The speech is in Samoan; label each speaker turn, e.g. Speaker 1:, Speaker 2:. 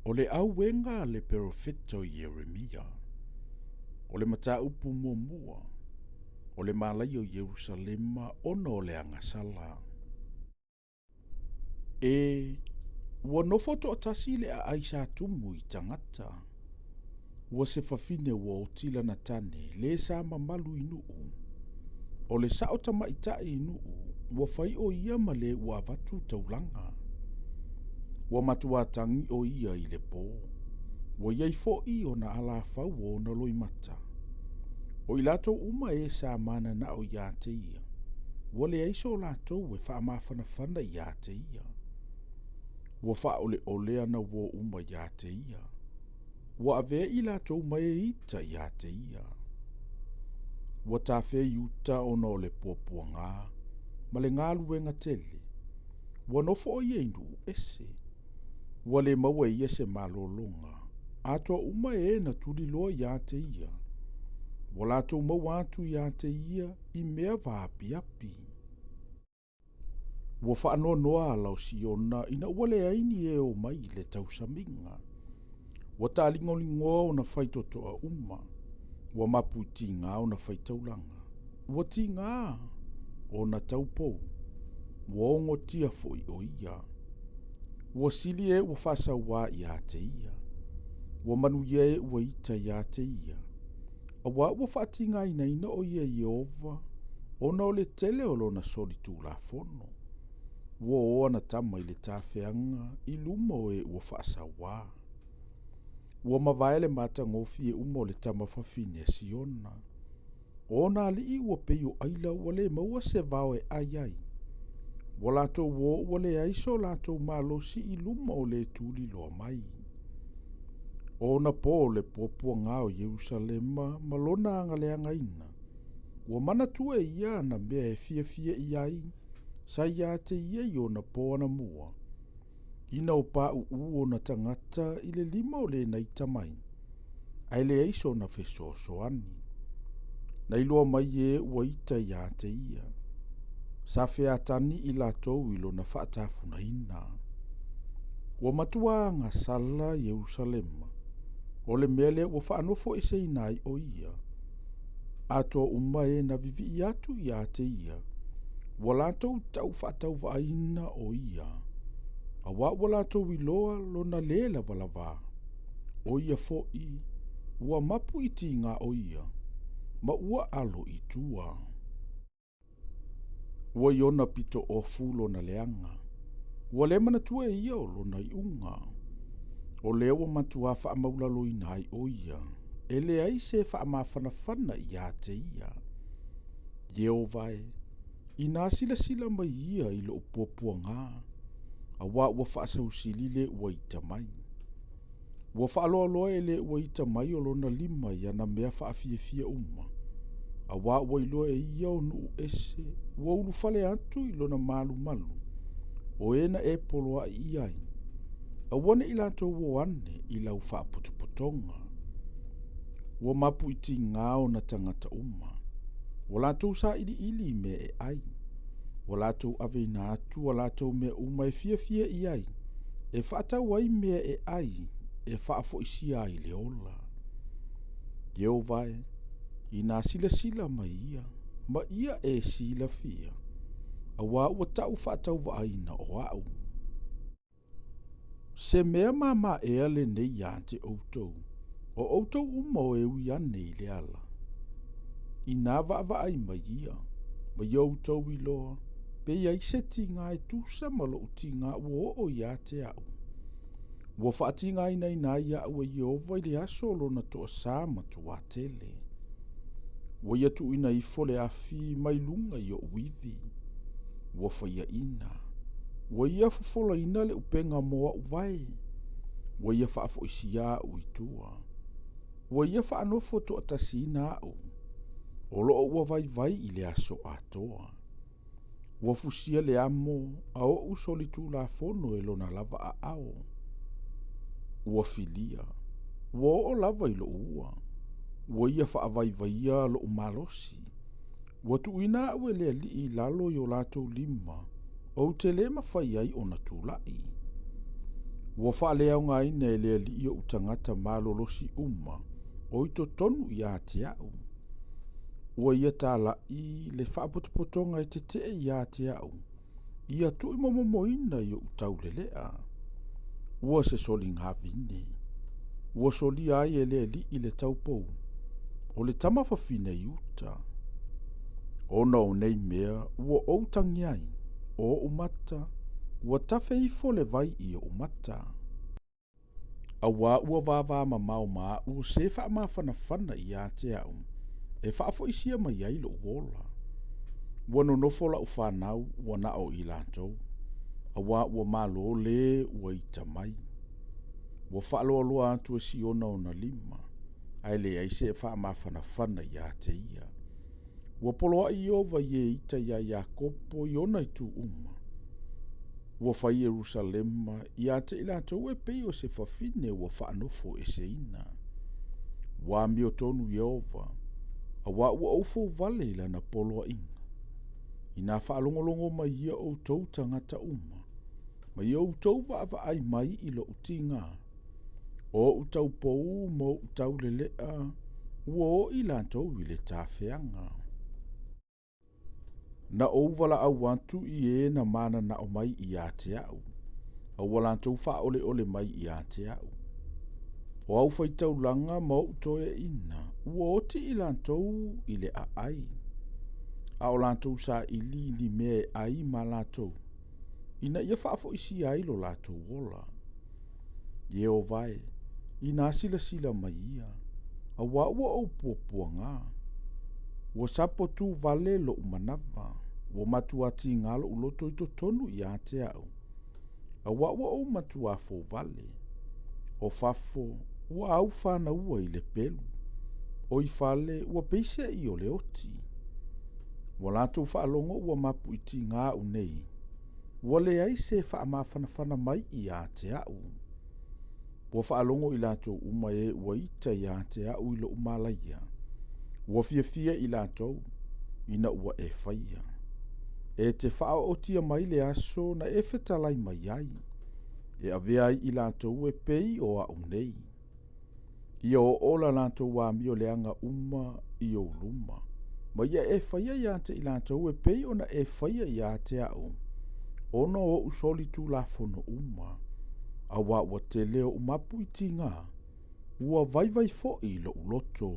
Speaker 1: O le auega a le perofeta o Ieremia. O le mataupu muamua, o le malaia o Ierusalema ona o le agasala. E, ua nofo toatasi le aai sa tumu i tagata. Ua se fafine ua oti lana tane, le sa mamalu i nuu. O le sao tamaitai i nuu, ua fai o ia ma le ua avatu taulaga. Ua matua tagi o ia i le pō. Ua iai foʻi ona alafau o ona loimata. O i latou uma e sa mananao ia te ia, ua leai so latou e faamafanafana ia te ia. Ua faaoleole ana uō uma ia te ia. Ua avea i latou ma e ita ia te ia. Ua tafea i uta ona o le puapuagā ma le galuega tele. Ua nofo o ia i nuu ese. Ua le maua e ia se malologa. Atoa uma e na tuliloa ia te ia. Ua latou maua atu ia te ia i mea vaapiapi. Ua faanoanoa ala o Siona ina ua leai ni e o mai i le tausamiga. Ua taaligoligoa ona faitotoa uma. Ua mapu i tigā ona faitaulaga. Ua tigā ona taupou. Ua ogotia foi o ia. Ua sili e ua faasauā ia te ia. Ua manuia e ua ita ia te ia. Auā ua faatigāinaina o ia e Ieova, ona o le tele o lona solitulafono. Ua o ana tama i le tafeaga i luma o e ua faasauā. Ua mavae le matagofie uma o le tama fafine a Siona. O ona alii ua pei o aila ua le maua se vao e ai ai. Ua latou o ua leai so latou malosi i luma o le tuliloa mai. O ona pō o le puapuagā o Ierusalema ma lona agaleagaina, ua manatua e ia ana mea e fiafia i ai, sa ia te ia i ona pō anamua, ina o paʻuʻu ona tagata i le lima o le na ita mai, ae leai sona fesoasoani. Na iloa mai e ua ita ia te ia. Sa featani i latou i lona faatafunaina. Ua matua agasala Ierusalema, o le mea lea ua faanofo eseina ai o ia. Atoa uma e na vivii atu ia te ia, ua latou tau faatauvaaina o ia. Auā ua latou iloa lona lē lavalavā. O ia foʻi, ua mapu i tigā o ia, ma ua alo i tua. Ua i ona pito ofu lona leaga. Ua le manatua e ia o lona iuga. O lea ua matuā faamaulaloina ai o ia, e leai se faamafanafana ia te ia. Ieova e, inā silasila mai ia i lou puapuagā, auā ua faasausili le ua ita mai. Ua faaloaloa e le ua ita mai o lona lima i ana mea faafiafia uma, auā ua iloa e ia o nuu ese, ua ulufale atu i lona malumalu, o e na e poloaʻi i ai. Aua ne i latou o ane i lau faapotopotoga. Ua mapu i tigā ona tagata uma. Ua latou sailiili i mea e ai. Ua latou aveina atu a latou mea uma e fiafia i ai, e faatau ai mea e ai, e faafoisia ai le ola. Ieova e, inā silasila mai ia, ma ia e silafia, auā ua tau faatauvaaina o aʻu. Se mea māmā ea lenei iā te outou, o outou uma o e ui ane i le ala. Inā vaavaai mai ia, ma ia outou iloa, pe i ai se tigā e tusa ma loʻu tigā ua oo iā te aʻu. Ua faatigāinaina ai aʻu e Ieova i le aso o lona toasā matuā tele. Ua ia tuuina ifo le afi mai luga i oʻu ivi. Ua faiaina. Ua ia fofolaina le upega mo aʻu vae. Ua ia faafoisia aʻu i tua. Ua ia faanofo toatasiina aʻu. O loo ua vaivai i le aso atoa. Ua fusia le amo a oʻu solitulafono e lona lava aao. Ua filia. Ua oo lava i loʻu ua. Ua ia faavaivaia loʻu malosi. Ua tuuina aʻu e le alii i lalo i o latou lima, ou te lē mafai ai ona tulaʻi. Ua faaleaogaina e le Alii oʻu tagata malolosi uma o i totonu ia te aʻu. Ua ia tālaʻi le faapotopotoga e tetee ia te aʻu, ia tuuimomomoina i oʻu taulelea. Ua se soligavine. Ua solia ai e le Alii le taupou, o le tama fafine i uta. Ona o nei mea ua ou tagi ai, o oʻu mata, ua tafe ifo le vai i oʻu mata. Auā ua vāvāmamao ma aʻu o se faamafanafana ia te aʻu, e faafoisia mai ai loʻu ola. Ua nonofo laʻu fanau ua na o i latou, auā ua malo lē ua ita mai. Ua faaloaloa atu e Siona ona lima, ae leai se faamafanafana ia te ia. Ua poloaʻi Ieova i e ita iā Iakopo i ona itu uma. Ua fai Ierusalema ia te i latou e pei o se fafine ua faanofo eseina. Ua amiotonu Ieova, auā ua ou fouvale i lana poloaiga. Inā faalogologo mai ia outou tagata uma, ma ia outou vaavaai mai i loʻu tigā, o oʻu taupou ma oʻu taulelea, ua oo i latou i le tafeaga. Na ou valaau atu i e na mananao mai ia te aʻu, a ua latou faaʻoleʻole mai ia te aʻu. O au faitaulaga ma oʻu toeaina, ua oti i latou i le aʻai, a o latou saili i ni mea e ʻai ma latou, ina ia faafoisia ai lo latou ola. Ieova e, inā silasila mai ia, auā ua ou puapuagā. Ua sapo tū vale loʻu manawa, ua matuā tigā loʻu loto i totonu ia te aʻu, auā ua ou matuā fouvale. O fafo, ua au fanaua i le pelu, o i fale, ua peiseai o le oti. Ua latou faalogo ua mapu i tigā aʻu nei, ua leai se faamafanafana mai ia te aʻu. Ua faalogo i latou uma e ua ita ia te aʻu i loʻu malaia. Ua fiafia i latou, ina ua e faia. E te faaootia mai le aso na e fetalai mai ai, e avea ai i latou e pei o aʻu nei. Ia oo la latou amio leaga uma i ou luma, ma ia e faia ia te i latou e pei ona e faia ia te aʻu, ona o oʻu solitulafono uma, auā ua tele oʻu mapu i tigā, ua vaivai foʻi loʻu loto.